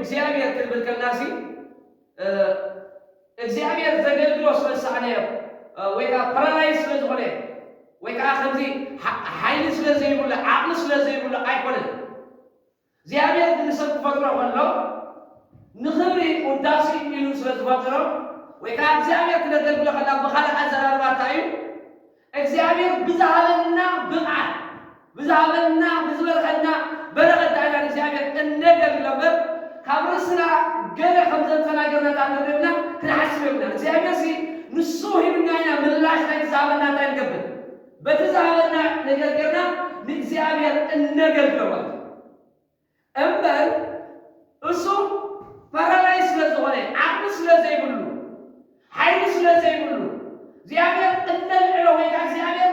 እግዚኣብሔር ክንብል ከለናሲ እግዚኣብሔር ዘገልግሎ ስለ ዝሰኣነ፣ ወይ ከዓ ፓራላይዝ ስለ ዝኾነ፣ ወይ ከዓ ከምዚ ሓይሊ ስለ ዘይብሉ፣ ዓቕሚ ስለ ዘይብሉ ኣይኮነን። እግዚኣብሔር ንሰብ ክፈጥሮ ከሎ ንኽብሪ ውዳሲ ኢሉ ስለ ዝፈጠሮ፣ ወይ ከዓ እግዚኣብሔር ክነገልግሎ ከላ ብኻልእ ኣዘራርባ እንታይ እዩ እግዚኣብሔር ብዝሃበና ብቕዓት ብዝሃበና ብዝበርኸና በረኸት ዳይና እግዚኣብሔር እነገልግሎ እምበር፣ ካብ ርእስና ገለ ከም ዘንፈና ገርና እንዳንገብርና ክንሓስብ የብልና። እግዚኣብሔር ሲ ንሱ ሂብና ኢና ምላሽ ናይ ዝሃበና እንታይ ንገብር? በቲ ዝሃበና ነገር ገርና ንእግዚኣብሔር እነገልግሎ ማለት እዩ። እምበር እሱ ፓራላይዝ ስለ ዝኾነ፣ ዓቕሚ ስለ ዘይብሉ፣ ሓይሊ ስለ ዘይብሉ እግዚኣብሔር እነልዕሎ ወይ ከዓ እግዚኣብሔር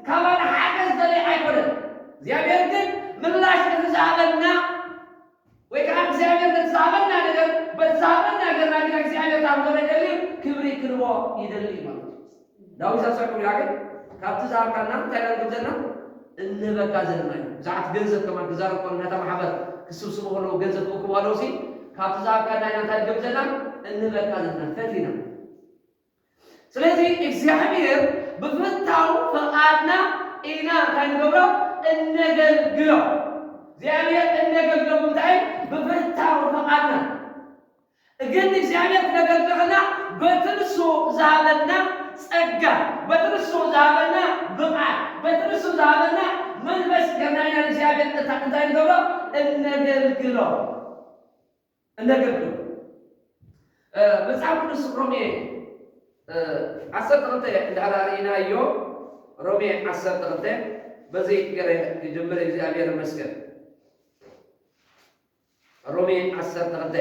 ካባና ሓገዝ ደልየ ኣይኮነን። እግዚኣብሔር ግን ምላሽ እቲ ዝሃበና ወይ ከዓ እግዚኣብሔር ነቲ ዝሃበና ነገር በቲ ዝሃበና ነገርና ግን እግዚኣብሔር ታምዶ ይደሊ ክብሪ ክንቦ ይደሊ ማለት እዩ። ዳዊት ኣስዕቡ ይላገ ካብቲ ዝሃብካና እንታይ ዳንግብ ዘለና እንበካ ዘለና እዩ። ብዛዕት ገንዘብ ከማን ክዛረብ ከሎ ነታ ማሕበር ክስብስቡ ከለዉ ገንዘብ ክእክቡ ኣለዉ ሲ ካብቲ ዝሃብካና ኢና እንታይ ንገብር ዘለና እንበካ ዘለና ፈቲና። ስለዚ እግዚኣብሔር ብፍታው ፈቓድና ኢና እንታይ ንገብሮ እነገልግሎ። እግዚኣብሔር እነገልግሎ ብምንታይ ብፍታው ፈቓድና ግን እግዚኣብሔር ክነገልግለና በቲ ንሱ ዝሃበና ጸጋ በቲ ንሱ ዝሃበና ብቕዓት በቲ ንሱ ዝሃበና መንፈስ ገርና ኢና ንእግዚኣብሔር እንታይ ንገብሮ እነገልግሎ እነገልግሎ መጽሓፍ ቅዱስ ሮሜ ዓሰርተ ክልተ እንዳርኢናዮ ሮሜ ዓሰርተ ክልተ በዚ ገረ ክጅምር እግዚኣብሔር ይመስገን ሮሜ ዓሰርተ ክልተ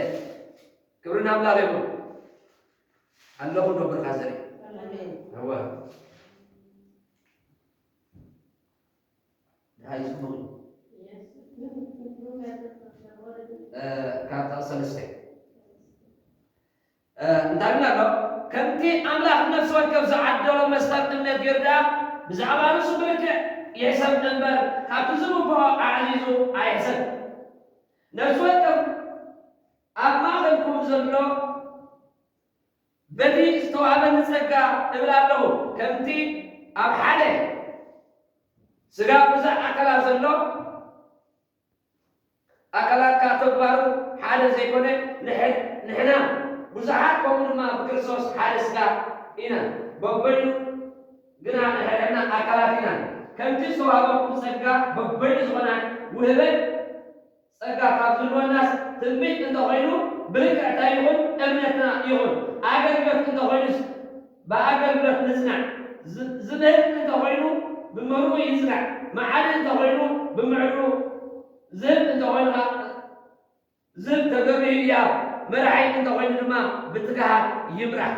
ክብሪ ናምላኽ ይኹን ኣለኹ ዶ ብርካ ዘርኢ እወ ድሃይ ስሙኒ ካብ ጥቕሲ ሰለስተ እንታይ ብላ ኣሎ ከምቲ ኣምላኽ ነፍሲ ወከፍ ዝዓደሎ መስፈርት እምነት ገይሩ ደኣ ብዛዕባ ርእሱ ብልክዕ ይሕሰብ እምበር ካብቲ ዝግብኦ ኣዕዚዙ ኣይሕሰብ ነፍሲ ወከፍ ኣብ ማእኸልኩም ዘሎ በቲ ዝተዋህበኒ ጸጋ እብል ኣለኹ ከምቲ ኣብ ሓደ ስጋ ብዙሕ ኣካላት ዘሎ ኣካላት ካብ ተግባሩ ሓደ ዘይኮነ ንሕና ብዙሓት ከምኡ ድማ ብክርስቶስ ሓደ ስጋ ኢና በበይኑ ግና ንሕና ኣካላት ኢና ከምቲ ዝተዋህበኩም ጸጋ በበይኑ ዝኾና ውህበት ጸጋ ካብ ዝህልወናስ ትንቢት እንተኾይኑ ብልክዕ እንታይ ይኹን እምነትና ይኹን ኣገልግሎት እንተኾይኑስ ብኣገልግሎት ንጽናዕ ዝምህር እንተኾይኑ ብምሩኡ ይጽናዕ መዓዲ እንተኾይኑ ብምዕዱ ዝህብ እንተኾይኑ ዝህብ ተገቢኡ እያ መራሒ እንተኾይኑ ድማ ብትግሃት ይምራሕ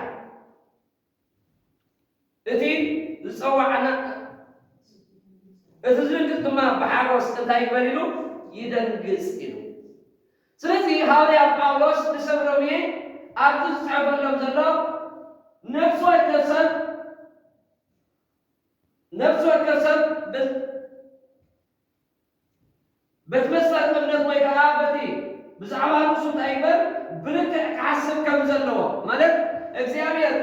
እቲ ዝጸዋዓና እቲ ዝድንግጽ ድማ ብሓጎስ እንታይ ይግበር ኢሉ ይደንግጽ ኢሉ ስለዚ ሃዋርያ ጳውሎስ ንሰብ ሮሜ ኣብዚ ዝጽሕፈሎም ዘሎ ነፍሲ ወከፍ ሰብ ነፍሲ ወከፍ ሰብ በቲ መስፈርት እምነት ወይ ከዓ በቲ ብዛዕባ ርእሱ እንታይ ይግበር ብልክዕ ክሓስብ ከም ዘለዎ ማለት እግዚኣብሔር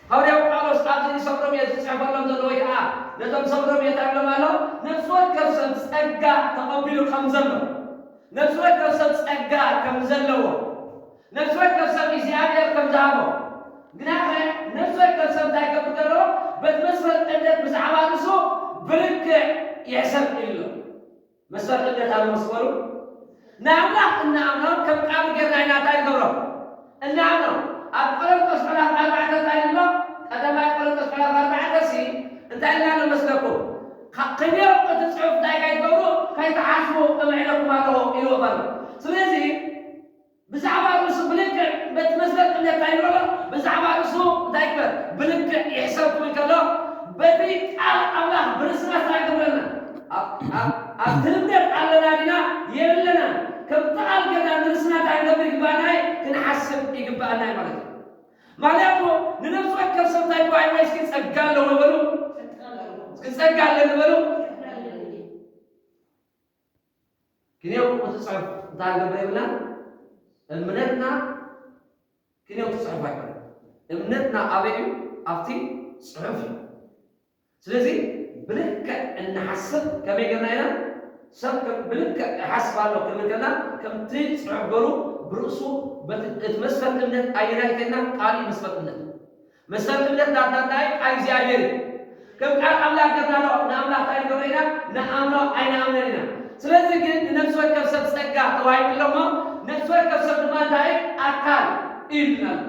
ሃዋርያው ጳውሎስ ኣብዚ ንሰብሮም እየ ዝፅሕፈሎም ዘሎ ወይ ከዓ ነቶም ሰብሮም እየ ታብሎም ኣሎ ነፍሲ ወከፍ ሰብ ፀጋ ተቐቢሉ ከም ዘሎ ነፍሲ ወከፍ ሰብ ፀጋ ከም ዘለዎ ነፍሲ ወከፍ ሰብ እግዚኣብሔር ከም ዝሃቦ ግናኸ ነፍሲ ወከፍ ሰብ እንታይ ገብር ከሎ በቲ መስፈርት እምነት ብዛዕባ ርእሱ ብልክዕ ይሕሰብ ኢሉ መስፈርት እምነት ኣሎ መስፈሩ ንኣምላኽ እናኣምኖ ከም ቃሉ ጌርና ኢና እንታይ ንገብሮ እናኣምኖ ኣብ ቆሮንቶስ ምዕራፍ ኣርባዕተ እንታይ ንብሎ ቀዳማይ ቆሮንቶስ ምዕራፍ ኣርባዕተ ሲ እንታይ ኢልና ኣሎ መስለኩም ከመይ እቲ ፅሑፍ እንታይ ከይትገብሩ ከይትሓስቡ እምዕለኩም ኣለኹ ኢልዎ ማለት ስለዚ ብዛዕባ ርእሱ ብልክዕ በቲ መስፈርት እምነት እንታይ ንብሎ ብዛዕባ ርእሱ እንታይ ግበር ብልክዕ ይሕሰብ ክብል ከሎ በቲ ቃል ኣምላኽ ብርእስና ስራሕ ግብረና ኣብቲ እምነት ኣለና ዲና የብለና ከምቲ ቃል ገና ንርእስና እንታይ ንገብር ይግባኣና ክንሓስብ ይግባኣና ማለት እዩ ማለት ንነብሲ ወከፍ ሰብ እንታይ ተባሂሉ እስኪ ጸጋ ኣለዎ በሉ እስኪ ጸጋ ኣለኒ በሉ ክንየው እቲ ጽሑፍ እንታይ ንገብር የብልና? እምነትና ክንየው እቲ ጽሑፍ ኣይኮነን። እምነትና ኣበይ እዩ? ኣብቲ ጽሑፍ እዩ። ስለዚ ብልክዕ እንሓስብ ከመይ ጌርና ኢና? ሰብ ከም ብልክዕ ይሓስብ ኣሎ ክንብል ከለና፣ ከምቲ ጽሑፍ ገሩ ብርእሱ በቲ፣ እቲ መስፈርት እምነት ኣየናይ ኢልና ቃል እዩ መስፈርት እምነት። መስፈርት እምነት ናትና እንታይ? ቃል እግዚኣብሔር እዩ። ከም ቃል ኣምላኽ ጌርና ዶ ንኣምላኽ እንታይ ንገብሮ ኢና? ንኣምኖ ኣይንኣምኖን ኢና። ስለዚ ግን ንነፍሲ ወከፍ ሰብ ጸጋ ተዋሂቡ ኣሎ እሞ፣ ነፍሲ ወከፍ ሰብ ድማ እንታይ? ኣካል እዩ ኢልና ኣሎ።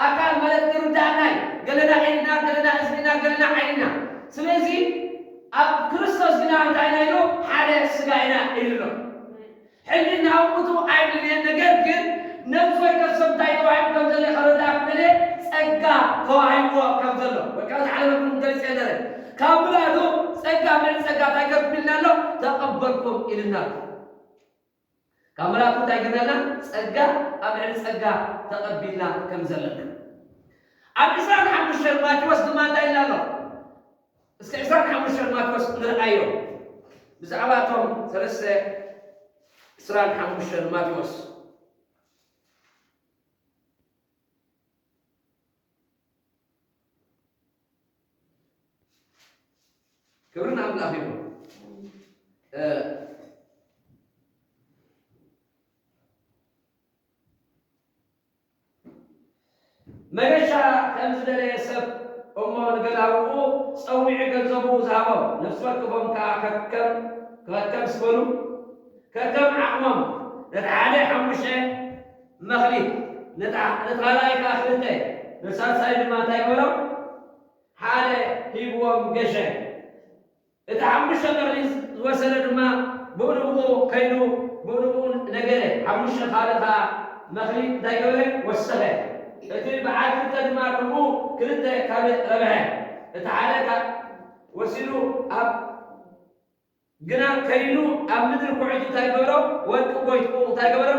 ኣካል ማለት ክርዳእና እዩ። ገለና ኢድና፣ ገለና እዝንና፣ ገለና ዓይንና። ስለዚ ኣብ ክርስቶስ ግና እንታይ ኢና ኢሉ? ሓደ ስጋ ኢና ኢሉ ኣሎ። ሕጂ ናብቁቱ ኣይድልየን፣ ነገር ግን ነፍሲ ወከፍ ሰብ እንታይ ተዋሂቡ ከም ዘሎ ከረዳእ ክደልየ፣ ጸጋ ተዋሂብዎ ከም ዘሎ ወይ ከዓ ዝዓለመኩም ገሊጸ ነረ። ካብ ምላቱ ጸጋ ምዕል ጸጋ እንታይ ገርኩም ኢልና ኣሎ? ተቐበልኩም ኢልና ኣሎ። ካብ ምላቱ እንታይ ገርናና? ጸጋ ኣብ ልዕሊ ጸጋ ተቐቢልና ከም ዘለና። ኣብ ዕስራን ሓሙሽተን ማቴዎስ ድማ እንታይ ኢልና ኣሎ? እስከ ዕስራን ሓሙሽተን ማቴዎስ ንርኣዮ። ብዛዕባ እቶም ሰለስተ ዕስራን ሓሙሽተን ማቴዎስ። ክብሪ ንኣምላኽ ይኹን። እ፣ መገሻ ከም ዝደለየ ሰብ እሞ ንገላውኡ ጸዊዑ ገንዘቡ ዝሃቦም፣ ነፍሲ ወከፎም ከኣ ከከም፣ ከከም ስበሉ፣ ከከም ዓቕሞም፣ ነቲ ሓደ ሓሙሽተ መኽሊት፣ ነታ፣ ነቲ ካልኣይ ከኣ ክልተ፣ ነሳልሳይ ድማ እንታይ ገበሮም? ሓደ ሂብዎም ገሸ። እቲ ሓሙሽተ መኽሊት ዝወሰደ ድማ ብኡ ንብኡ ከይዱ፣ ብኡ ንብኡ ነገረ። ሓሙሽተ ካልእ ከኣ መኽሊት እንታይ ገበረ? ወሰኸ። እቲ በዓል ክልተ ድማ ንብኡ ክልተ ካልእ ረብሐ። እቲ ሓደ ከኣ ወሲዱ ኣብ ግና ከይዱ ኣብ ምድሪ ኩዒቱ እንታይ ገበሮ? ወርቂ ጎይትኡ እንታይ ገበሮ?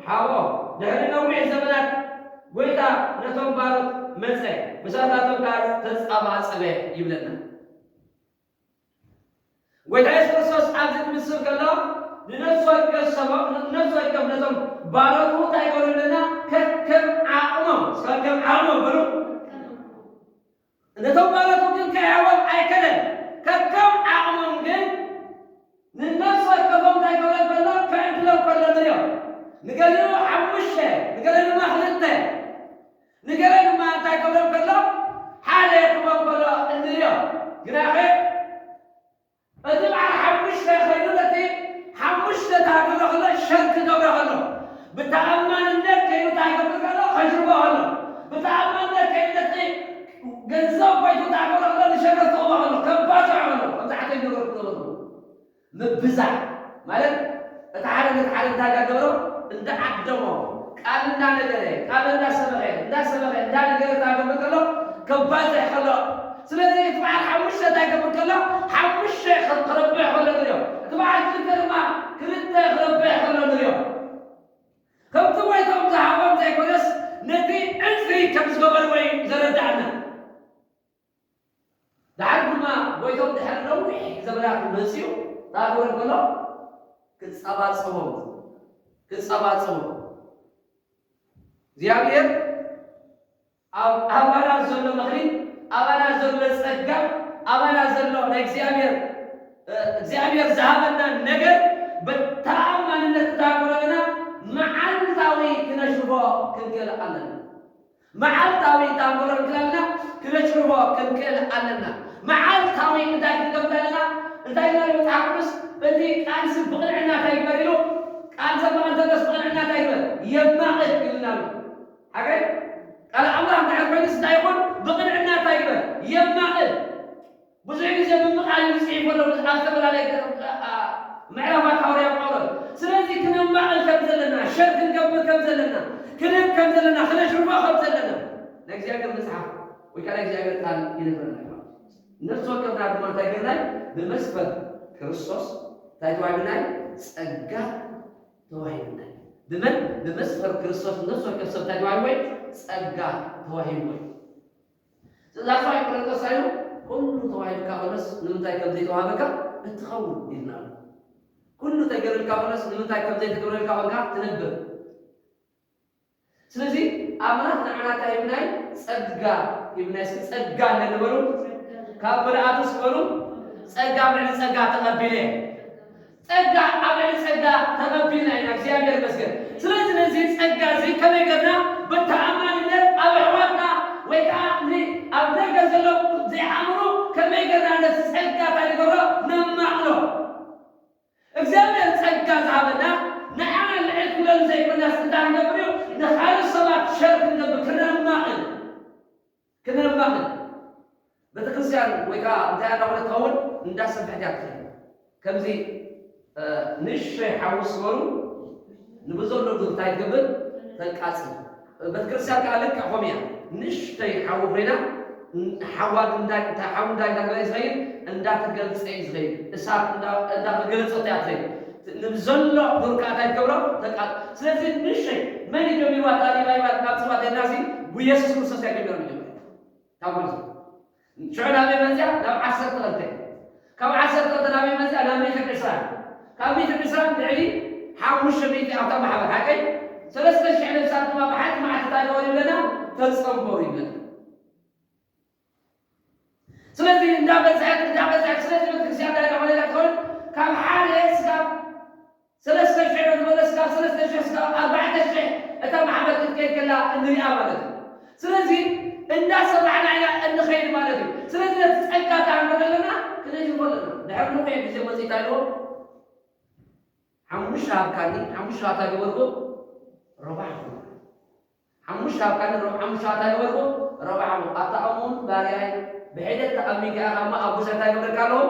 ሓብኦ። ድሕሪ ነዊሕ ዘመናት ጎይታ ነቶም ባሮት መጸ፣ ምሳታቶም ከኣ ተጻባጸበ ይብለና። ጎይታ የሱስ ክርስቶስ ኣብዚ ክምስል ከሎ ንነፍሲ ወከፍ ሰቦም፣ ንነፍሲ ወከፍ ነቶም ባሮቱ እንታይ ገበሩ ይብለና? ከከም ዓቕሞም፣ ከከም ዓቕሞም በሉ። ነቶም ባሮቱ ግን ከይሃቦም ኣይከለን። ከከም ዓቕሞም ግን ንነፍሲ ወከፎም እንታይ ክብሎም ከሎ፣ ክዕድሎም ከሎ ንሪኦ። ንገሊኡ ሓሙሽተ፣ ንገሊኡ ድማ ክልተ፣ ንገሊኡ ድማ እንታይ ክብሎም ከሎ፣ ሓደ ክቦም ከሎ እንሪኦ። ግናኸ እቲ በዓል ሓሙሽተ ኸይዱ ነቲ ሓሙሽተ እንታይ ክገብሮ ከሎ፣ ሸር ክገብሮ ከሎ፣ ብተኣማንነት ከይዱ እንታይ ክገብር ከሎ፣ ከጅርቦ ከሎ፣ ብተኣማንነት ከይዱ ነቲ ገንዘብ ኮይቱ እንታይ ክገብሮ ከሎ፣ ንሸር ክህቦ ከሎ፣ ከባዝሖ ከሎ፣ ከምዚ ዓይነት ነገር ክገብር ከሎ። ምብዛሕ ማለት እቲ ሓደ ነቲ ሓደ እንታይ እንዳገበሮ እንዳዓደሞ፣ ቃል እንዳነገረ፣ ቃል እንዳሰበኸ፣ እንዳሰበኸ፣ እንዳነገረ እንታይ ክገብር ከሎ፣ ከባዝሕ ከሎ። ስለዚ እቲ በዓል ሓሙሽተ እንታይ ክገብር ከሎ፣ ሓሙሽተ ክረብሕ ከሎ ንሪኦ። እቲ በዓል ክልተ ድማ ክልተ ክረብሕ ከሎ ንሪኦ። ከምቲ ጎይቶም ዝሃቦም ዘይኮነስ፣ ነቲ ዕጽፊ ከም ዝገበርዎ እዩ ዘረድኣና። ደሓር ድማ ጎይቶም ድሕሪ ነዊሕ ዘመናት መጺኡ እንታይ ክገብር ከሎ፣ ክጸባጸቦም፣ ክጸባጸቦም። እግዚኣብሔር ኣብ ኣባና ዘሎ መኽሊት፣ ኣባና ዘሎ ጸጋ፣ ኣባና ዘሎ ናይ እግዚኣብሔር፣ እ፣ እግዚኣብሔር ዝሃበና ነገር ብተኣማንነት እንዳገበርና መዓልታዊ ክነሽርፎ ክንክእል ኣለና። መዓልታዊ እንዳገበርና ክነሽርፎ ክንክእል ኣለና። መዓልታዊ እንታይ ክንገብር ኣለና? እንታይ ይብለና መጽሓፍ ቅዱስ? እቲ ቃልሲ ብቕንዕና እንታይ ይግበር ኢሉ? ቃል ዘማቕል እንተሎስ ብቕንዕና እንታይ ይግበር? የማቕል ይብለና ኣሎ። ሓገይ ቃል ኣምላኽ እንታይ ኮይኑስ እንታይ ይኹን? ብቕንዕና እንታይ ይግበር? የማቕል። ብዙሕ ግዜ ምምቓል እዩ ዝጽሕፍ ኣሎ፣ ኣብ ዝተፈላለየ፣ እ፣ እ፣ ምዕራፋት ሃዋርያ ጳውሎስ። ስለዚ ክነማቕል ከም ዘለና፣ ሸር ክንገብር ከም ዘለና፣ ክንህብ ከም ዘለና፣ ክነሽርፎ ከም ዘለና ናይ እግዚኣብሔር መጽሓፍ ወይ ከዓ ናይ እግዚኣብሔር ቃል ይነግረና እዩ ማለት እዩ። ነፍሲ ወከፍና ድማ እንታይ ገርናይ? ብመስፈር ክርስቶስ እንታይ ተዋሂብናይ? ጸጋ ተዋሂብናይ። ብመን? ብመስፈር ክርስቶስ ነፍሲ ወከፍ ሰብ እንታይ ተዋሂብዎ? ጸጋ ተዋሂብዎ። ስለዚ ራእሲ ቆሮንቶስ እንታይ ኢሉ? ኩሉ ተዋሂብካ ከሎስ ንምንታይ ከም ዘይተዋህበካ እትኸውን ኢልና ኣሎ። ኩሉ ተገይሩልካ ኾነስ ንምንታይ ከም ዘይተገብረልካ ኾንካ ትነብር። ስለዚ ኣምላኽ ንዓና እንታይ ይብናይ? ጸጋ ይብናይ። እስኪ ጸጋ እንበሉ። ካብ ምልኣቱ እስኪ በሉ። ጸጋ ኣብ ልዕሊ ጸጋ ተቐቢለ። ጸጋ ኣብ ልዕሊ ጸጋ ተቐቢልና ኢና። እግዚኣብሔር ይመስገን። ስለዚ ነዚ ጸጋ እዚ ከመይ ጌርና ብተኣማንነት ኣብ ኣሕዋትና ወይ ከዓ ን-፣ ኣብ ደገ ዘለዉ ዘይኣምኑ ከመይ ጌርና ነቲ ጸጋ እንታይ ንገብሮ? ነማቕሎ። እግዚኣብሔር ጸጋ ዝሃበና ንዓና ልዕል ክብለሉ ዘይኮናስ እንታይ ክንገብር እዩ? ንኻልእ ሰባት ሸር ክንገብር፣ ክነማቕል፣ ክነማቕል። ቤተክርስትያን ወይ ከዓ እንታይ እንዳኾነ ትኸውን እንዳሰፍሐት እያ ትኸይድ። ከምዚ፣ እ፣ ንእሽተይ ሓዊ ስበሩ ንብዘሎ እንታይ ትገብር? ተቃጽል። ቤተክርስትያን ከዓ ልክዕ ከምኡ እያ። ንእሽተይ ሓዊ ኮይና፣ ሓዋ እንዳ-፣ እታ ሓዊ እንዳ-፣ እንዳገለ ዝኸይድ፣ እንዳተገልጸ እዩ ዝኸይድ። እሳት እንዳ-፣ እንዳተገለጸት እያ ትኸይድ። ንብዘሎ ዱር ከዓ እንታይ ትገብሮ? ተቃጽል። ስለዚ ንእሽተይ መን እዩ ጀሚርዋ? እታ ሪቫይቫል ካብ ጽባሕ ጀሚራ ሲ ብየሱስ ክርስቶስ እያ ጀሚራ መጀመርያ። ካብ ጉዕዞ። ሽዑ ናበይ መጽያ? ናብ ዓሰርተ ክልተ። ካብ ዓሰርተ ክልተ ናበይ መጽያ? ናብ ሚእትን ዕስራን። ካብ ሚእትን ዕስራን ልዕሊ ሓሙሽተ ሚእቲ ኣብታ ማሕበር፣ ሓቀይ? ሰለስተ ሽሕ ነፍሳት ድማ ብሓንቲ መዓልቲ እንታይ ገበሩ ይብለና? ተጸንበሩ ይብለና። ስለዚ እንዳበዝሐት፣ እንዳበዝሐት፣ ስለዚ ቤተክርስትያን እንታይ እናኾነ ኢላ ትኸውን? ካብ ሓደ ስጋብ ሰለስተ ሽሕ ንበለስ፣ ካብ ሰለስተ ሽሕ እስካብ ኣርባዕተ ሽሕ እታ ማሕበር ክትከይድ ከላ እንሪኣ ማለት እዩ። ስለዚ እንዳሰፋሕና ኢና እንኸይድ ማለት እዩ። ስለዚ ነቲ ጸጋ እንታይ ክንገብር ኣለና? ክነጅቦ ኣለና። ድሕሪ ነዊሕ ግዜ መጺኡ እንታይ ኢልዎ? ሓሙሽተ ሃብካኒ፣ ሓሙሽተ እንታይ ገበርኩ? ረባሕኹ። ሓሙሽተ ሃብካኒ፣ ረ-፣ ሓሙሽተ እንታይ ገበርኩ? ረባሕኹ። ኣታ እሙን ባርያይ፣ ብሒደት ተኣሚንካ ኢኻ እሞ ኣብ ብዙሕ እንታይ ገብረካ ኣለኹ?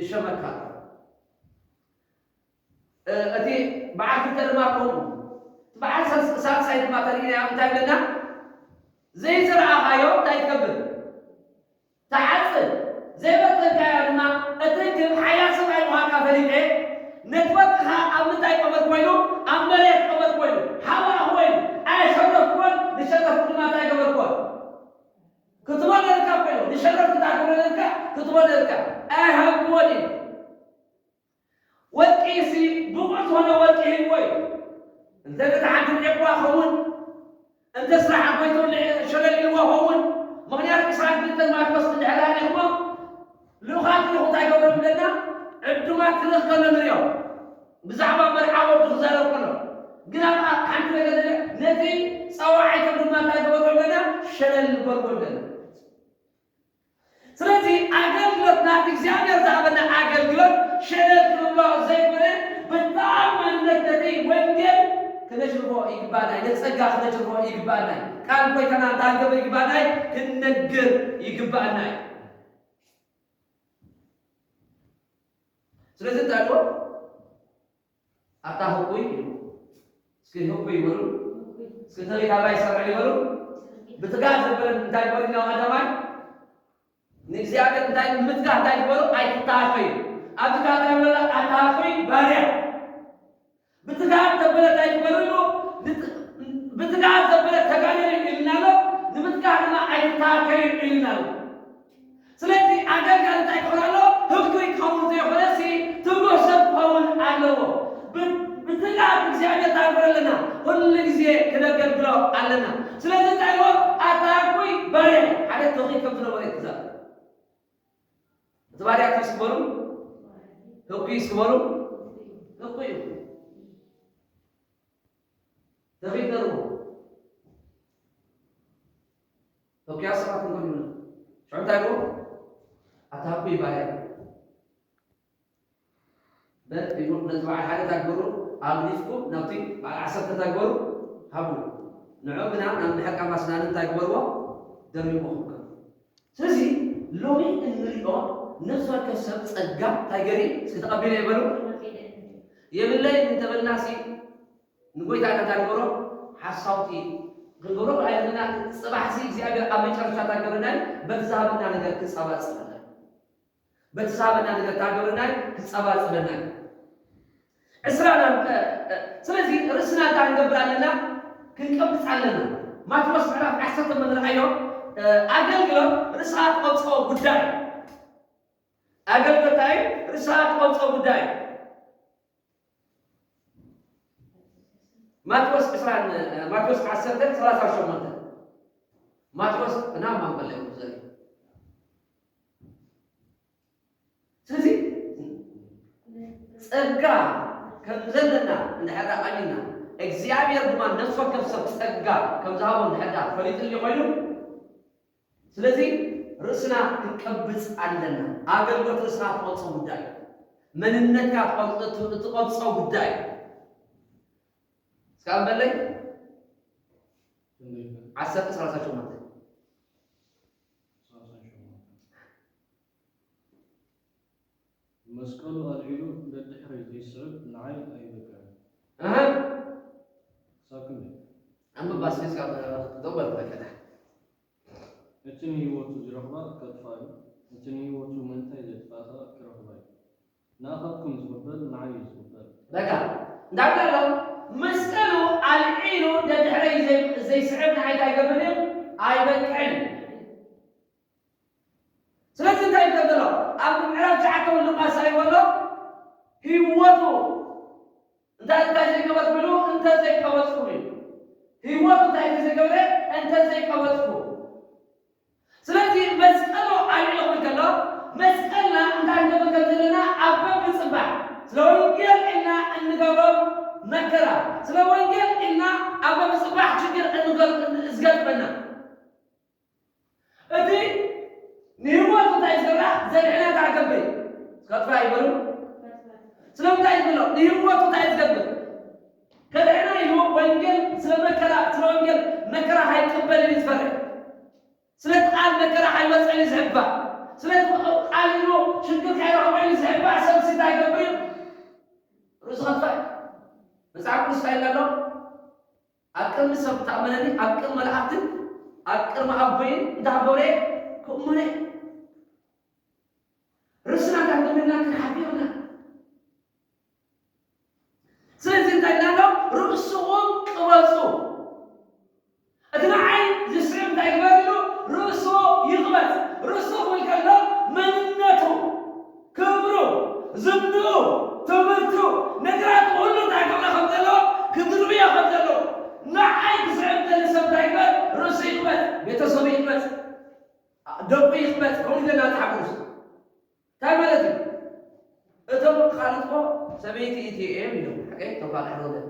እሸመካ ኣለኹ። እ፣ እቲ በዓል ክልተ ድማ ከምኡ። እቲ በዓል ሳልስ-፣ ሳልሳይ ድማ ተሪእናዮ እንታይ ይብለና? ዘይዘራእኻዮ እንታይ ትገብር? ትዓጽድ። ዘይበተንካዮ ድማ እትንክፍ ሓያል ሰብኣይ ምዃንካ ፈሊጠ፣ ነቲ ወርቅኻ ኣብ ምንታይ ቀበርኩ ኢሉ? ኣብ መሬት ቀበርኩ ኢሉ። ሃባእኹ ኢሉ። ኣየሸረፍኩዎን፣ ንሸረፍኩ ድማ እንታይ ገበርኩዎን? ክትቦ ነርካ እኮ ኢሉ። ንሸረፍኩ እንታይ ክብሎ ነርካ? ክትቦ ነርካ። ኣይሃብኩዎን ኢሉ። ወርቂ ሲ ብቑዕ ዝኾነ ወርቂ ሂብዎ እዩ። እንተ ገዛ ሓንቲ ንዒቕዋ ኸውን፣ እንተ ስራሕ ኣጎይቱ ሸለል ኢልዎ ኸውን፣ ምኽንያቱ ዕስራን ክልተን ማቴዎስ እንድሕር ርኢኹሞ፣ ልኡኻት ልኡኽ እንታይ ገብሮም ይብለና? ዕዱማት ክልእኽ ከሎ ንሪኦ። ብዛዕባ መርዓ ወዱ ክዛረብ ከሎ። ግን ኣብ ሓንቲ ነገር ነቲ ጸዋዒቶም ድማ እንታይ ገበርዎ ይብለና? ሸለል ዝበልዎ ይብለና። ስለዚ ኣገልግሎት ናቲ እግዚኣብሔር ዝሃበና ኣገልግሎት ሸለል ክንብሎ ዘይኮነ ብተኣማንነት ነቲ ወንጌል ክነሽርፎ ይግባኣና እዩ። ነቲ ጸጋ ክነሽርፎ ይግባኣና እዩ። ቃል ጎይታና እንታይ ክንገብር ይግባኣና እዩ? ክንነግር ይግባኣና እዩ። ስለዚ እንታይ ኢልዎ? ኣታ ህቁይ ኢሉ። እስኪ ህቁይ ይበሉ። እስኪ ተሪት ኣባይ ይሰርዕ ይበሉ። ብትጋት ዘበለ እንታይ ይበሉ ኢልና ቀዳማይ? ንእግዚኣብሔር እንታይ ንምትጋት እንታይ ይበሉ? ኣይትተሃከዩ። ኣብዚ ጋር እንታይ ይብለና? ኣታ ህቁይ ባርያ። ብትጋት ዘበለ እንታይ ይበሉ ኢሉ? ብት-፣ ብትጋት ዘበለ ተጋደሉ ኢልና ኣሎ። ንምትጋት ድማ ኣይትተሃከዩ ኢልና ኣሎ። ስለዚ ኣገልጋሊ እንታይ ክኸውን ኣለዎ? ህጉይ ክኸውን ዘይኮነሲ ትጉህ ሰብ ክኸውን ኣለዎ። ብ-፣ ብትጋት እግዚኣብሔር እንታይ ክብሎ ኣለና? ኩሉ ግዜ ክነገልግሎ ኣለና። ስለዚ እንታይ ኢልዎ? ኣታ ህጉይ ባርያ፣ ሓደ ትኺ ከም ዝነበረ እዩ ትዛረብ። እቲ ባርያ እንታይ እስኪ በሉ? ህጉይ እስኪ በሉ? ህጉይ እዩ። ተኺድ ነርዎ። ተኪያ ሰባት እንኮን ይብሉ። ሽዑ እንታይ ይብሉ? ኣታ ህጉይ ባርያ። በል ይብሉ፣ ነቲ በዓል ሓደ እንታይ ግበሩ? ኣግዲፍኩም ናብቲ በዓል ዓሰርተ እንታይ ግበሩ? ሃቡ። ንዑ ግና ናብ ምሕቃም ኣስናን እንታይ ግበርዎ? ደርብዎ ክብከሉ። ስለዚ ሎሚ እንሪኦ ነፍሲ ወከፍ ሰብ ጸጋ እንታይ ገሪ? እስኪ ተቐቢለ ይበሉ። የብለይ እንተበልናሲ ንጎይታ እንታይ ንገብሮ? ሓሳውቲ ክንገብሮ ኣይልና። ጽባሕሲ እግዚኣብሔር ኣብ መጨረሻ እንታይ ገብረናይ? በቲ ዝሃበና ነገር ክጸባጸበና። በቲ ዝሃበና ነገር እንታይ ገብረናይ? ክጸባጸበና። ዕስራ ናብ፣ እ፣ እ፣ ስለዚ ርእስና እንታይ ክንገብር ኣለና? ክንቀብጽ ኣለና። ማቴዎስ ምዕራፍ ዓሰርተ ንርኣዮ፣ እ፣ ኣገልግሎት ርእስኻ ትቐብጾ ጉዳይ። ኣገልግሎት እንታይ እዩ? ርእስኻ ትቐብጾ ጉዳይ። ማቴዎስ ዕስራን፣ ማቴዎስ ዓሰርተ ሰላሳ ሸሞንተ። ማቴዎስ እና ማንበለ ዘርኢ። ስለዚ ጸጋ ከም ዘለና እንድሕር ኣሚንና፣ እግዚኣብሔር ድማ ነፍሲ ወከፍ ሰብ ጸጋ ከም ዝሃቦ እንድሕር ፈሊጡ እንዲ ኮይኑ፣ ስለዚ ርእስና ክንቀብጽ ኣለና። ኣገልግሎት ርእስኻ ትቐብጾ ጉዳይ፣ መንነትካ ትቐብጾ፣ ትቐብጾ ጉዳይ። እስካ በለይ። ዓሰርተ ሰላሳ ሸሞንተ። መስቀሉ ኣልዒሉ ደድሕረይ ዘይስዕብ ንዓይ ኣይበቅዕን። ኣሃ። ክሳብ ክንደይ? ኣንብባ እስኪ፣ እስካ ደው በል በል። እቲ ንህይወቱ ዝረኽባ ከጥፍኣ እዩ፣ እቲ ንህይወቱ ምእንታይ ዘጥፍኣ ከኣ ክረኽባ እዩ። ንኣኻትኩም ዝቕበል ንዓይ እዩ ዝቕበል። በቃ፣ እንታይ ኣሎ? መስቀሉ ኣልዒሉ ደድሕረይ ዘይ-፣ ዘይስዕብ ንዓይ እንታይ ይገብር እዩ? ኣይበቅዕን። ስለዚ እንታይ ይብል ዘሎ? ኣብ ምዕራፍ ትሽዓተ እውን ሉቃስ እንታይ ይብል ኣሎ? ህይወቱ እንታይ፣ እንታይ ዘይቀበጽኩ ኢሉ? እንተ ዘይቀበጽኩ ኢሉ። ህይወቱ እንታይ እንተ ዘይገብረ? እንተ ዘይቀበጽኩ። ስለዚ መስቀሉ ኣልዒሉ ክብል ከሎ፣ መስቀልና እንታይ ክንገብር ከም ዘለና ኣብ ምጽባሕ፣ ስለ ወንጌል ኢልና እንገብሮ መከራ፣ ስለ ወንጌል ኢልና ኣብ ምጽባሕ ችግር እንገ-፣ ዝገጥመና። እቲ ንህይወቱ እንታይ ዝገብራ? ዘድሕና እንታይ ክገብር? ከጥፋ ይበሉ። ስለምንታይ ይብሎ? ንህይወቱ እንታይ ዝገብር? ከድሕና ኢሉ ወንጌል ስለ መከራ፣ ስለ ወንጌል መከራ ከይቅበል እዩ ዝፈርሕ። ስለ እቲ ቃል መከራ ከይወፀ እዩ ዝሕባእ። ስለ እቲ ቃል ኢሉ ሽግር ከይረኽቦ እዩ ዝሕባእ። ሰብ እንታይ ይገብር እዩ? ርእሱ ከጥፋ እዩ። መጽሓፍ ቅዱስ እንታይ ይብል ኣሎ? ኣብ ቅድሚ ሰብ ተኣመነኒ፣ ኣብ ቅድሚ መላእክትን ኣብ ቅድሚ ኣቦይን እንታይ ክገብረ? ክእመኖ። ርእስና እንታይ ክገብርና ክንሓብርና። ስለዚ እንታይ ኢልና ኣሎ? ርእስኹም ቅበጹ። እቲ ንዓይ ዝስዕብ እንታይ ግበር ኢሉ? ርእሱ ይቕበጽ። ርእሱ ክብል ከሎ መንነቱ፣ ክብሩ፣ ዝንኡ፣ ትምህርቱ፣ ነገራቱ ሁሉ እንታይ ክብሎ ከም ዘለዎ፣ ክድርብዮ ከም ዘለዎ። ንዓይ ክስዕብ ዝደሊ ሰብ እንታይ ይግበር? ርእሱ ይቕበጽ፣ ቤተሰቡ ይቕበጽ፣ ደቁ ይቕበጽ፣ ከምኡ ኢልና መጽሓፍ ቅዱስ። እንታይ ማለት እዩ? እቶም ካልኦት እኮ ሰበይቲ እቲ እየ እዮም ኢሎም። ሓቀይ? እቶም ካልኦት ሓደ ወገን።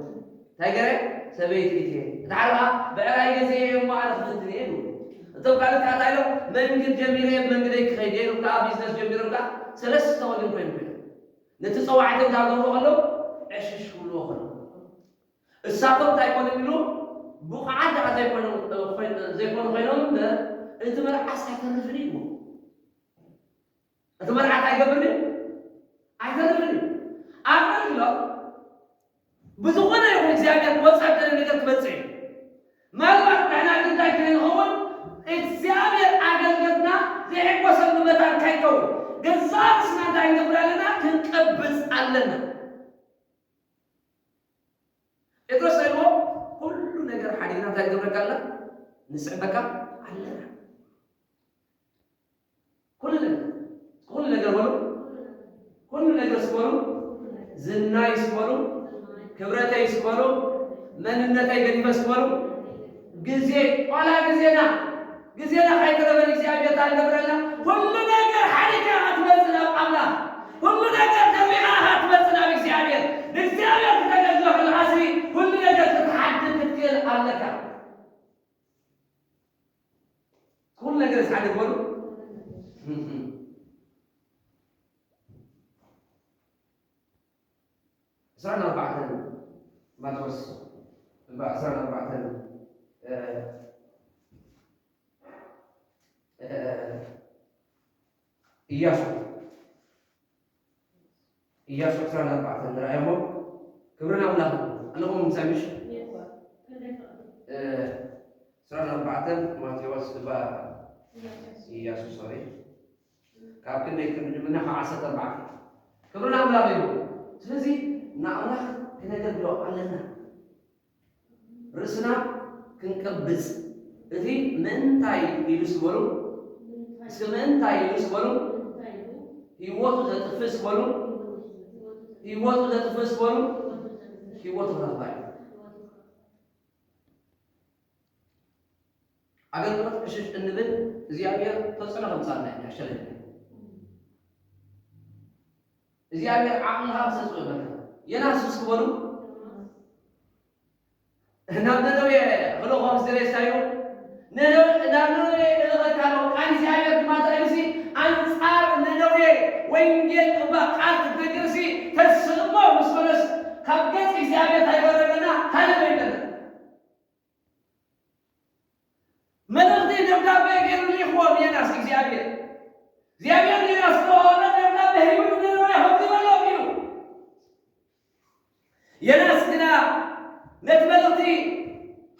እንታይ ገረ? ሰበይቲ እቲ እየ። እቲ ሓደ ከዓ ብዕራይ ገዜ እየ እሞ ኣነ ክፍትን እየ ይብሉ። እቶም ካልኦት ከዓ እንታይ ኢሎም? መንገድ ጀሚረ እየ፣ መንገደይ ክኸይድ እየ ኢሎም ከዓ ቢዝነስ ጀሚሮም ከዓ ሰለስተ ወገን ኮይኖም ኮይኖም። ነቲ ጸዋዕቶም እንዳገርዎ ከለዉ ዕሽሽ ክብልዎ ከለዉ። እሳቶም እንታይ ኮኑ ኢሉ ብቑዓት ደኣ ዘይኮኑ፣ ዘይኮኑ ኮይኖም እምበር እቲ መልዓስ ኣይተርፍን እዩ። እቲ መልዓስ ኣይገብርን እዩ። ኣይተርፍን እዩ። ኣገልግሎት ብዝኾነ ይኹን እግዚኣብሔር ክወጽእ ዝደለየ ነገር ክመጽእ እዩ። ምናልባት ንሕና ግን እንታይ ክንኸውን? እግዚኣብሔር ኣገልግሎትና ዘይሕጎሰሉ መታን ከይከውን ገዛእ ርእስና እንታይ ክንገብር ኣለና? ክንቀብጽ ኣለና። ጴጥሮስ ኢልዎ፣ ኩሉ ነገር ሓዲግና እንታይ ንገብረካ ኣለና? ንስዕበካ ኣለና። ኩሉ ነገር፣ ኩሉ ነገር በሉ፣ ኩሉ ነገር ስበሉ፣ ዝናይ ስበሉ፣ ክብረተይ ስበሉ፣ መንነተይ ገዲፈ ስበሉ፣ ግዜ፣ ዋላ ግዜና፣ ግዜና ካይተረፈ እግዚኣብሔር እንታይ ንገብረልና? ኩሉ ነገር ሓዲግካ ኢኻ ትመጽእ ናብ ኣምላኽ። ኩሉ ነገር ደሚኻ ኢኻ ትመጽእ ናብ እግዚኣብሔር። ንእግዚኣብሔር ክተገልግሎ ከለኻሲ ኩሉ ነገር ክትሓድግ ክትክእል ኣለካ። ኩሉ ነገር ዝሓድግ በሉ። ዕስራን ኣርባዕተን ማቴዎስ እባ ዕስራን ኣርባዕተን፣ እ፣ እ፣ ኢያሱ፣ ኢያሱ ዕስራን ኣርባዕተን ንርኣዮ እሞ፣ ክብሪ ንኣምላኽ ይኹን። ኣለኹም ምሳይ ምሽ? እ፣ ዕስራን ኣርባዕተን ማቴዎስ እባ ኢያሱ፣ ሶሪ። ካብ ክንደይ ክንጅምር ኢና? ካብ ዓሰርተ ኣርባዕተ። ክብሪ ንኣምላኽ ይኹን። ስለዚ ንኣምላኽ ክነገልግሎ ኣለና። ርእስና ክንቀብጽ፣ እቲ ምእንታይ ኢሉ ስበሉ፣ እስኪ ምእንታይ ኢሉ ስበሉ፣ ህይወቱ ዘጥፍእ ስበሉ፣ ህይወቱ ዘጥፍእ ስበሉ፣ ህይወቱ ክረኽባ እዩ። ኣገልግሎት ዕሽሽ እንብል እግዚኣብሔር ተጽዕኖ ከምጻልና ኢና ሸለል እግዚኣብሔር ዓቕምኻ ክሰጽኦ ይበልካ። የናስ እስኪ በሉ። ናብ ነነዌ ክልእኾ ምስ ደለየ እንታይ ኢሉ? ነነዌ፣ ናብ ነነዌ እልእኸካ ኣለኹ። ቃል እግዚኣብሔር ድማ እንታይ ኢሉ ሲ? ኣንጻር ነነዌ ወንጌል እባ ቃል ክትነግር ሲ ተስእሞ ምስ በለስ ካብ ገጽ እግዚኣብሔር እንታይ ይበረለና? ሃለበ ይበለና። መልእኽቲ ደብዳቤ ገይሩ ልኢኽዎ ንዮናስ እግዚኣብሔር። እግዚኣብሔር ንዮናስ ዝለኣኾ ደብዳቤ ሂቡ ንነነዌ ከምዚ በሎም ኢሉ። ዮናስ ግና ነቲ መልእኽቲ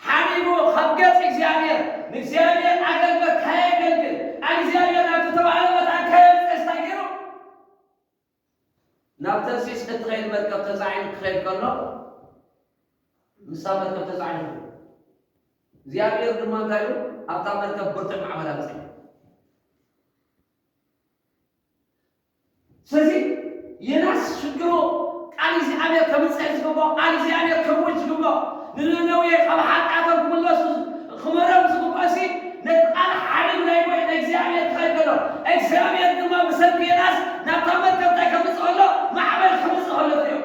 ሓዲጉ ካብ ገጽ እግዚኣብሔር ንእግዚኣብሔር ኣገልግሎት ከየገልግል፣ ቃል እግዚኣብሔር ናብቲ ተባህለ ቦታ ከየብጽሕ እንታይ ገይሩ? ናብ ተርሲስ እትኸይድ መርከብ ተጻዒኑ ክኸይድ ከሎ፣ ንሳ መርከብ ተጻዒኑ። እግዚኣብሔር ድማ እንታይ ኢሉ? ኣብታ መርከብ ብርቱዕ ማዕበል ኣምጽኡ። ስለዚ ዮናስ ሽግሩ ቃል እግዚኣብሔር ከምጽእ ዝግባኦ፣ ቃል እግዚኣብሔር ከውጅ ዝግባኦ፣ ንነነዌ ካብ ሓጢኣቶም ክምለሱ ክምህሮም ዝግባኦ ሲ ነቲ ቃል ሓዲጉ ናይ ጎይ ናይ እግዚኣብሔር ክኸይድ ከሎ፣ እግዚኣብሔር ድማ ብሰንኪ ዮናስ ናብታ መርከብ እንታይ ከምጽእ ከሎ? ማዕበል ከምጽእ ከሎ ትሪኦ።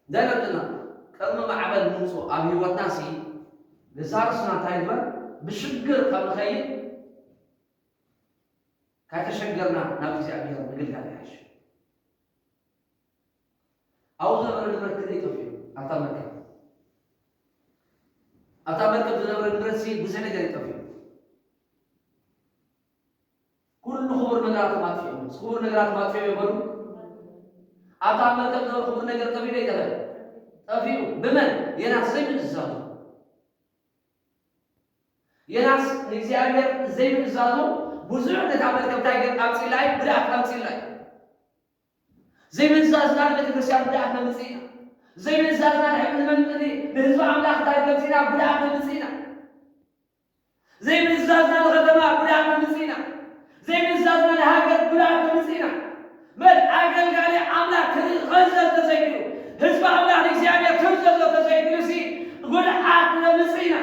እንታይ ነጥና? ቅድሚ ማዕበል ምምጽኡ ኣብ ህይወትና ሲ ገዛ ርእስና እንታይ ንግበር? ብሽግር ካብ ንኸይድ ካተሸገርና ናብ እግዚኣብሔር ምግልጋል ይሓይሽ። ኣብኡ ዝነበረ ንብረት ክንደይ ጠፊኡ? ኣብታ መርከብ፣ ኣብታ መርከብ ዝነበረ ንብረት ሲ ብዙሕ ነገር እዩ ጠፊኡ። ኩሉ ክቡር ነገራቶም ኣጥፊኦም። ክቡር ነገራቶም ኣጥፊኦም ይበሉ። ኣብታ መርከብ ዝነበረ ክቡር ነገር ጠፊኡ ዶ ይጠፈ? ጠፊኡ። ብመን? ዮናስ ዘይምእዛዙ። ዮናስ ንእግዚኣብሔር ዘይምእዛዙ ብዙሕ ነታ መርከብ እንታይ ገ-፣ ኣምጺእላ እዩ? ጉድኣት ኣምጺእላ እዩ። ዘይምእዛዝና ንቤተ ክርስቲያን ጉድኣት ነምጽእ ኢና። ዘይምእዛዝና ንሕብ-፣ ንመን-፣ ን-፣ ንህዝቢ ኣምላኽ እንታይ ነምጽእ ኢና? ጉድኣት ነምጽእ ኢና። ዘይምእዛዝና ንኸተማ ጉድኣት ነምጽእ ኢና። ዘይምእዛዝና ንሃገር ጉድኣት ነምጽእ ኢና። መን ኣገልጋሊ ኣምላኽ ክሪ-፣ ክእዘዝ ተዘይክሉ፣ ህዝቢ ኣምላኽ ንእግዚኣብሔር ክእዘዞ ተዘይክሉ ሲ ጉድኣት ነምጽእ ኢና።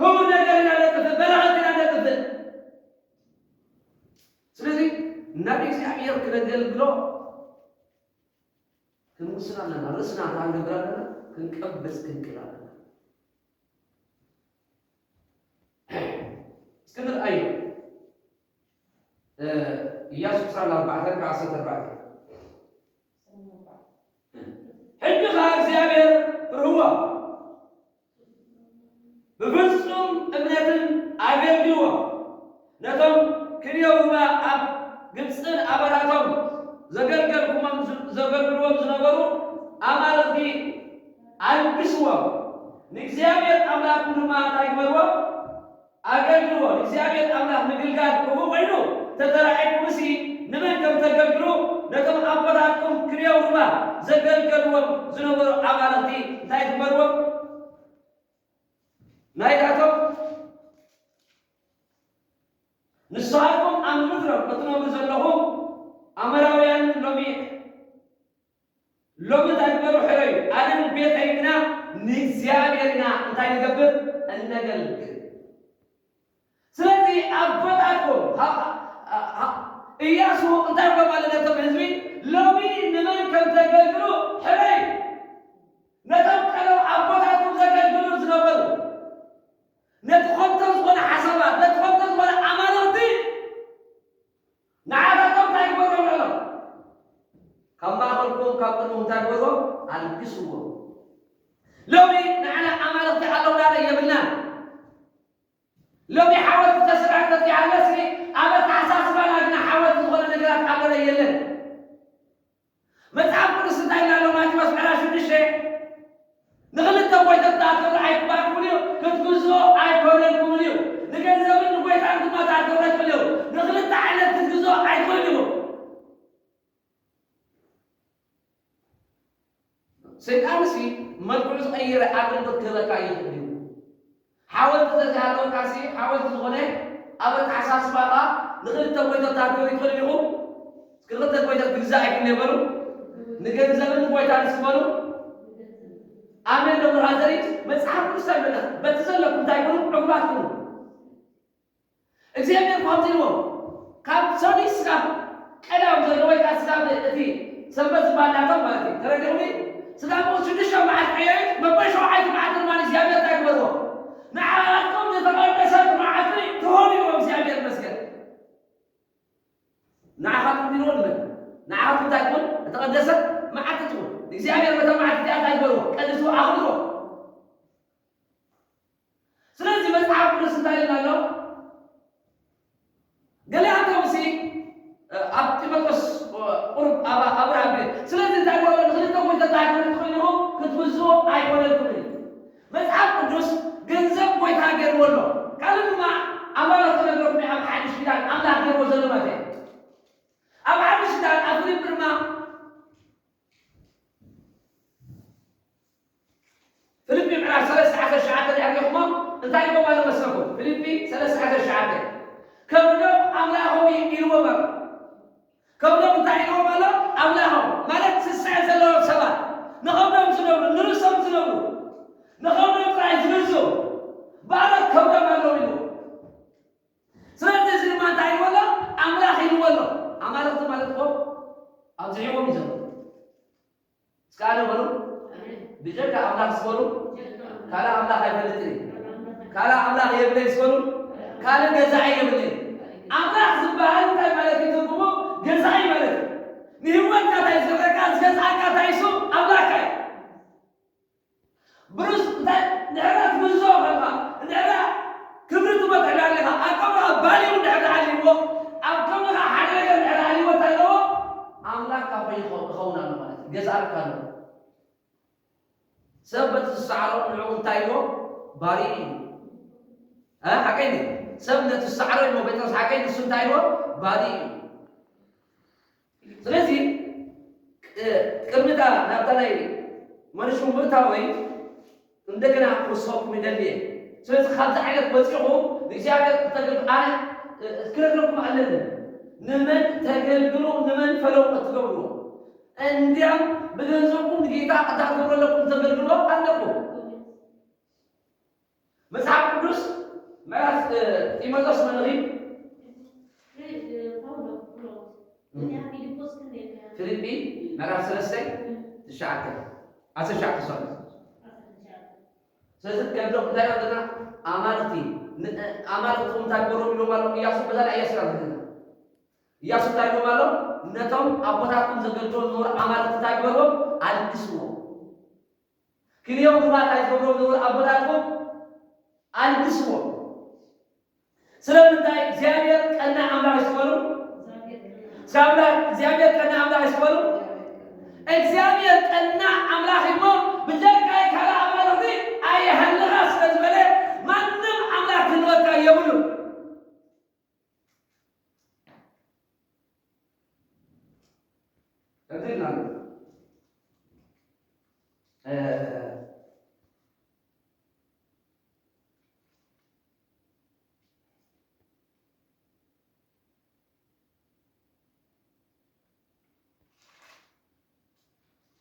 ህቡብ ነገር ኢና ነጥፍእ፣ በረኸት ኢና ነጥፍእ። ስለዚ ናብ እግዚኣብሔር ክነገልግሎ ክንውስን ኣለና። ርእስና እንታይ ክንገብር ኣለና? ክንቀብጽ ክንክእል ኣለና። እስኪ ንርኣዮ። እ፣ ኢያሱ ዕስራን ኣርባዕተን ካብ ዓሰርተ ኣርባዕተ። ሕጂ ኸኣ እግዚኣብሔር ፍርህዎ፣ ብፍጹም እምነትን ኣገልግልዎ። ነቶም ክንየው ሩባ ኣብ ግብጽን ኣባላቶም ዘገልገልኩሞም ዝ-፣ ዘገልግልዎም ዝነበሩ ኣማልኽቲ ኣልግስዎም። ንእግዚኣብሔር ኣምላኽኩም ድማ እንታይ ግበርዎ? ኣገልግልዎ። ንእግዚኣብሔር ኣምላኽ ምግልጋል ክቡር ኮይኑ ተተራእየኩምሲ፣ ንመን ከም ተገልግሉ ነቶም ኣቦታትኩም ክንየው ሩባ ዘገልገልዎም ዝነበሩ ኣማልኽቲ እንታይ ግበርዎም? ናይታቶም ንስኻትኩም ኣብ ምድሮም እትነብሩ ዘለኹም ኣሞራውያን ሎሚ፣ ሎሚ እንታይ ግበሩ? ሕረዩ። ኣነን ቤተይ ግና ንእግዚኣብሔር ኢና እንታይ ንገብር? እነገልግል። ስለዚ ኣቦታትኩም፣ ሃ-፣ ሃ-፣ ኢያሱ እንታይ ብሎም ኣሎ ነቶም ህዝቢ? ሎሚ ንመን ከም ተገልግሉ ሕረዩ። ነቶም ቀደም ኣቦታትኩም ዘገልግሉ ዝነበሩ፣ ነቲ ኸንቶ ዝኾነ ሓሳባት፣ ነቲ ኸንቶ ዝኾነ ኣማልኽቲ፣ ንዓታቶም እንታይ ግበርዎም ኣሎ? ካብ ማእኸልኩም፣ ካብ ቅድሚኹም እንታይ ግበርዎም? ኣልግስዎም። ሎሚ ንዓና ኣማልኽቲ ኣለውና ዶ የብልናን? ሎሚ ሓወልቲ ተስራሕ እንተዘይሃለሲ፣ ኣብ ኣተሓሳስባና ግና ሓወልቲ ዝኾነ ነገራት ኣሎ ዶ የለን? መጽሓፍ ቅዱስ እንታይ ኢልና ኣሎ? ማቴዎስ ምዕራፍ ሽዱሽተ፣ "ንኽልተ ጎይቶታት ክትገብሩ ኣይግባእኩምን እዩ፣ ክትግዝኡ ኣይኮነልኩምን እዩ። ንገንዘብን ንጎይታን ድማ ክትገብሩ ኣይትኽእሉ እዩ። ንኽልተ ዓይነት ክትግዝኡ ኣይትኽእሉ እዩ." ሰይጣንሲ መልክዑ ዝቐየረ ኣገልግሎት ክህበካ ይኽእል እዩ። ሓወልቲ እንተዘይሃለወካሲ፣ ሓወልቲ ዝኾነ ኣብ ኣተሓሳስባኻ ንኽልተ ጎይቶታት ክትገብር ይትኽእል ኢኹም። ክልተ ጎይቶታት ግዛእ ኣይክን ነበሩ። ንገንዘብን ንጎይታን እስኪ በሉ። ኣሜን ዶ ብርሃን ዘርኢ መጽሓፍ ቅዱስ ኣይበለኽ። በቲ ዘለኩም እንታይ ኩኑ? ዕጉባት ኩኑ። እግዚኣብሔር እኳ ከምዚ ኢልዎም፣ ካብ ሰኑይ ስጋብ ቀዳም ዘሎ ወይ ከዓ ስጋብ እቲ ሰንበት ዝበሃል ናቶም ማለት እዩ። ተረዲኹኒ? ስጋብ ሽዱሽተ መዓልቲ ዕዮዩ፣ መበል ሸውዓይቲ መዓልቲ ድማ እግዚኣብሔር እንታይ ግበርዎ? ንዓኻትኩም ዝተቐደሰት መዓልቲ ትኹን ኢልዎም። እግዚኣብሔር ይመስገን። ንዓኻትኩም ኢልዎ ንመን? ንዓኻትኩም እንታይ ትኹን? ዝተቐደሰት መዓልቲ ትኹን። እግዚኣብሔር በታ መዓልቲ እቲኣ እንታይ ግበርዎ? ቀድስዎ፣ ኣኽብርዎ። ስለዚ መጽሓፍ ቅዱስ እንታይ ኢልና ኣሎ? ገሊኣቶምሲ ኣብ ጢሞቴዎስ ቁሩብ ኣብ ኣብርሃም ግን ስለዚ እንታይ ገበሮ ንክልተ ወይ ተታሕቲ ኮይንኹም ክትብዝዎ ኣይኮነልኩምን እዩ። መጽሓፍ ቅዱስ ገንዘብ ጎይታ ገይርዎ ኣሎ። ካልእ ድማ ኣማራ ተነግረኩም ኣብ ሓድሽ ኪዳን ኣምላኽ ገይርዎ ዘሎ ማለት እዩ። ኣብ ሓድሽ ኪዳን ኣብ ፊልፕ ድማ ፊልጲ ምዕራፍ ሰለስተ ዓሰርተ ትሽዓተ ድሕሪ ኢኹሞ እንታይ ኢልዎም ኣሎ መስለኩም? ፊልጲ ሰለስተ ዓሰርተ ትሽዓተ ከብዶም ኣምላኾም እዩ ኢልዎም ኣሎ። ከብዶም እንታይ ኢልዎም ኣሎ? ኣምላኾም ማለት ስስዐ ዘለዎም ሰባት ንኸብዶም ዝነብሩ ንርእሶም ዝነብሩ ንኸብዶም ጥራይ ዝገዝኡ ባሮት ከብዶም ኣለዉ ኢልዎም። ስለዚ እዚ ድማ እንታይ ኢልዎ ኣሎ? ኣምላኽ ኢልዎ ኣሎ። ኣማልኽቲ ማለት እኮ ኣብዚሕዎም እዩ ዘሎ። እስከ ኣነ በሉ። ብጀካ ኣምላኽ ዝበሉ ካልእ ኣምላኽ ኣይፈልጥን እየ። ካልእ ኣምላኽ የብለይ ዝበሉ ካልእ ገዛኢ የብለይ። ኣምላኽ ዝበሃል እንታይ ማለት እዩ ትርጉሙ? ገዛኢ ማለት እዩ። ንህይወትካ እንታይ ዝገብረካ ዝገዝኣካ እንታይ እሱ ኣምላኽካ እዩ። ብሩስ እንታይ እንድሕራ ትምዞ ከልካ እንድሕራ ክብሪ ትመትዕላ ኣለኻ ኣብ ከምኻ ባሊው እንድሕር ኣለዎ ኣብ ከምኻ ሓደ ነገር እንድሕር ኣለዎ እንታይ ኣለዎ ኣምላክ ካብ ኮይኑ ክኸውን ኣሎ ማለት እዩ ገዛእካ ኣሎ። ሰብ በቲ ዝሰዓሮ ንዕኡ እንታይ ኢልዎ? ባሪእ እዩ። ሓቀይ ሰብ ነቲ ዝሰዓሮ ኢልዎ ጴጥሮስ ሓቀይ ንሱ እንታይ ኢልዎ? ባሪእ እዩ። ስለዚ ቅድሚታ ናብታ ናይ መንሹ ምእታወይ እንደገና ክወስኸኩም ይደሊ እየ። ስለዚ ካብዚ ዓይነት ወፂኹ ንእግዚኣብሔር ተግብ ኣነ ክነግረኩም ኣለኒ። ንመን ተገልግሉ ንመን ፈለው እትገብርዎ እንዲያም ብገንዘብኩም ንጌታ እታ ትገብሩ ኣለኩም ተገልግሎ ኣለኩም። መጽሓፍ ቅዱስ ምዕራፍ ጢሞቴዎስ መልእኺ ፊልጲ ምዕራፍ ሰለስተ ትሽዓተ ዓሰርተ ትሽዓተ ሶሪ። ስለዚ ከብዶ እንታይ ኢና ዘለና ኣማልኽቲ ኣማልኽቲ እንታይ ገሮም ኢሎም ኣለዉ እያሱ በዛ እያሱ ኢና ዘለና። እያሱ እንታይ ኢሎም ኣሎ ነቶም ኣቦታትኩም ዘገልግሎም ዝነበሩ ኣማልኽቲ እንታይ ግበርዎም ኣልግስዎም። ክንዮም ድማ እንታይ ዝገብርዎም ዝነበሩ ኣቦታትኩም ኣልግስዎም። ስለምንታይ እግዚኣብሔር ቀና ኣምላኽ ይስበሉ። እግዚኣብሔር ቀና ኣምላኽ ይስበሉ። እግዚኣብሔር ቀና ኣምላኽ እሞ ብጀካይ ካልእ ኣማልኽቲ ኣይሃልኻ ስለ ዝበለ ማንም ኣምላኽ ክህልወካ የብሉን። ከምዚ ኢልና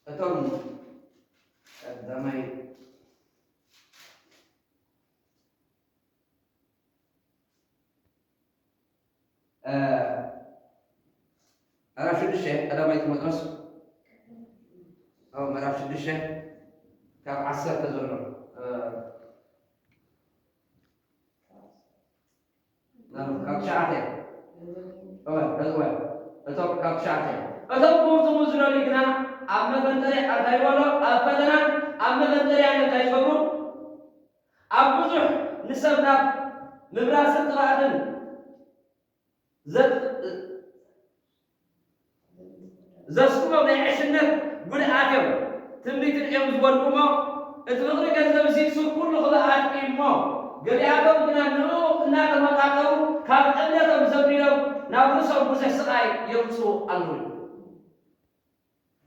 እቶም ቀዳማይ ምዕራፍ ሽዱሽተ ቀዳማይ ጢሞቴዎስ ምዕራፍ ሽዱሽተ ካብ ዓሰርተ ዘሎ ካብ ትሽዓተ እቶም ካብ ትሽዓተ እቶም ክውትሙ ዝደልዩ ግና ኣብ መፈንጠርያ እንታይ ይበሎ ኣብ ፈተና ኣብ መፈንጠርያ እንታይ ይገብሩ ኣብ ብዙሕ ንሰብ ናብ ምብራስን ጥፍኣትን ዘስኩሞም ናይ ዕሽነት ጉድኣት እዮም። ትንቢትን እዮም ዝበልኩሞ እቲ ፍቕሪ ገንዘብ እዚ ሱር ኩሉ ክብኣት እዩ እሞ ገሊኣቶም ግና ንኡ እናተመጣጠሩ ካብ እምነቶም ዘቢሎም ናብ ርእሶም ብዙሕ ስቓይ የምፅኡ ኣለዉ።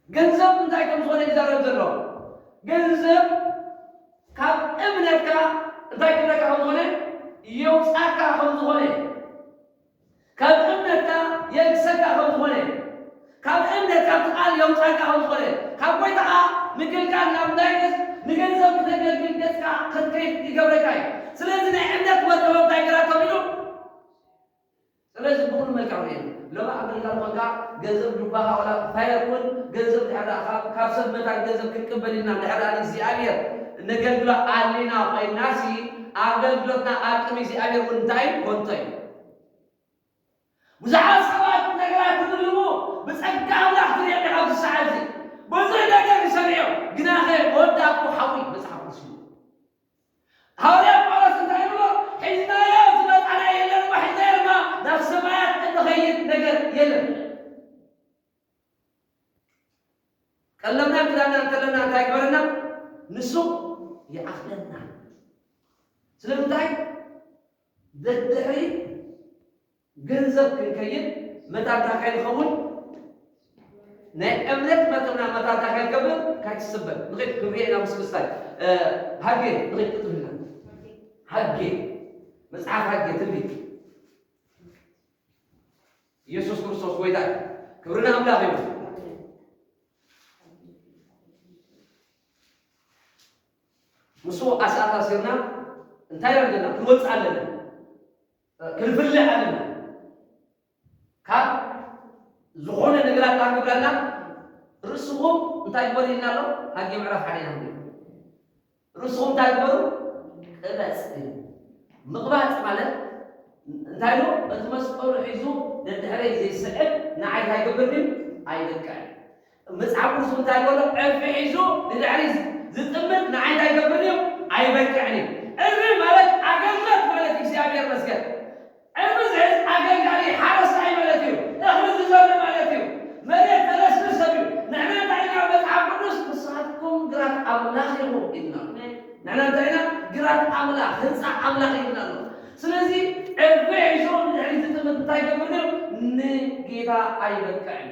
ገንዘብ እንታይ ከም ዝኾነ ይዛረብ ዘሎ ገንዘብ ካብ እምነትካ እንታይ ክብለካ ከም ዝኾነ የውፃካ ከም ዝኾነ ካብ እምነትካ የልግሰካ ከም ዝኾነ ካብ እምነትካ ትቃል የውፃካ ከም ዝኾነ ካብ ጎይታኻ ምግልጋል ናብ ናይ ገጽ ንገንዘብ ክተገልግል ገጽካ ክትከይድ ይገብረካ እዩ። ስለዚ ናይ እምነት መርተቦ እንታይ ገራቶም ኢሉ? ስለዚ ብኹሉ መልክዕ ርእየ ሎሚ ኣገልጋሊ ኮንካ ገንዘብ ዱባኻ ዋላ ፋየር እውን ገንዘብ ድሕር ካብ ሰብ መታን ገንዘብ ክንቅበል ኢልና ድሕር እግዚኣብሔር ነገልግሎ ኣሊና ኮይናሲ ኣገልግሎትና ኣብ ቅድሚ እግዚኣብሔር እውን እንታይ ኮንቶ እዩ። ብዙሓት ሰባት ነገራት ክብልዎ ብጸጋ ኣምላኽ ትሪኦ ኢኻ ኣብዚ ሰዓት እዚ። ብዙሕ ነገር ይሰምዑ እዮም። ግናኸ መወዳእትኡ ሓዊ መጽሓፍ ቅዱስ እዩ። ሃዋርያ ጳውሎስ እንታይ ይብሎ? ሒዝናዮ ዝመጻና የለን እሞ ሒዝናዮ ድማ ናብ ሰማያት እንኸይድ ነገር የለን። ቀለብና ክዳና እንተለና እንታይ ይግበረና? ንሱ ይኣኽለና። ስለምንታይ? ደድሕሪ ገንዘብ ክንከይድ መታንታ ከይንኸውን ናይ እምነት መጠና መታንታ ከይንገብር ካይትስበል ንኸይድ ክብሪ ኢና ምስ ምስታይ ሃጌ ንኸይድ ቅጥልና ሃጌ መጽሓፍ ሃጌ ትንቢት ኢየሱስ ክርስቶስ ጎይታ እዩ። ክብሪ ንኣምላኽ ይኹን። ምስኡ ኣስኣሳሲርና እንታይ ኢና ዘለና? ክንወፅእ ኣለና፣ ክንፍለ ኣለና። ካብ ዝኾነ ነገራት ታንግብረና ርእስኹም እንታይ ግበሩ ኢልና ኣሎ? ሃጌ ምዕራፍ ሓደ ኢና ንብል። ርእስኹም እንታይ ግበሩ? ቅበጽ። ምቕባጽ ማለት እንታይ ነው? እቲ መስቀሉ ሒዙ ነድሕረይ ዘይስዕብ ንዓይ እንታይ ይገብር ድዩ? ኣይበቅዕን። መጽሓፍ ቅዱስ እንታይ ይብሎ? ዕርፊ ሒዙ ንድሕሪ ዝጥምት ንዓይ እንታይ ይገብር ድዩ? ኣይበቅዕን እዩ። ዕርፊ ማለት ኣገልግሎት ማለት እዩ። እግዚኣብሔር ይመስገን። ዕርፊ ዝሕዝ ኣገልጋሊ ሓረስታይ ማለት እዩ። እኽሊ ዝዘርእ ማለት እዩ። መሬት ተለስልስ እዩ። ንሕና እንታይ ኢና? መጽሓፍ ቅዱስ ንስኻትኩም ግራት ኣምላኽ ኢኹም ኢልና ኣሎ። ንሕና እንታይ ኢና? ግራት ኣምላኽ፣ ህንጻ ኣምላኽ ኢልና ኣሎ። ስለዚ ዕርፊ ሒዞም ንድሕሪት ዝጥምት እንታይ ይገብር ድዩ? ንጌታ ኣይበቅዕን።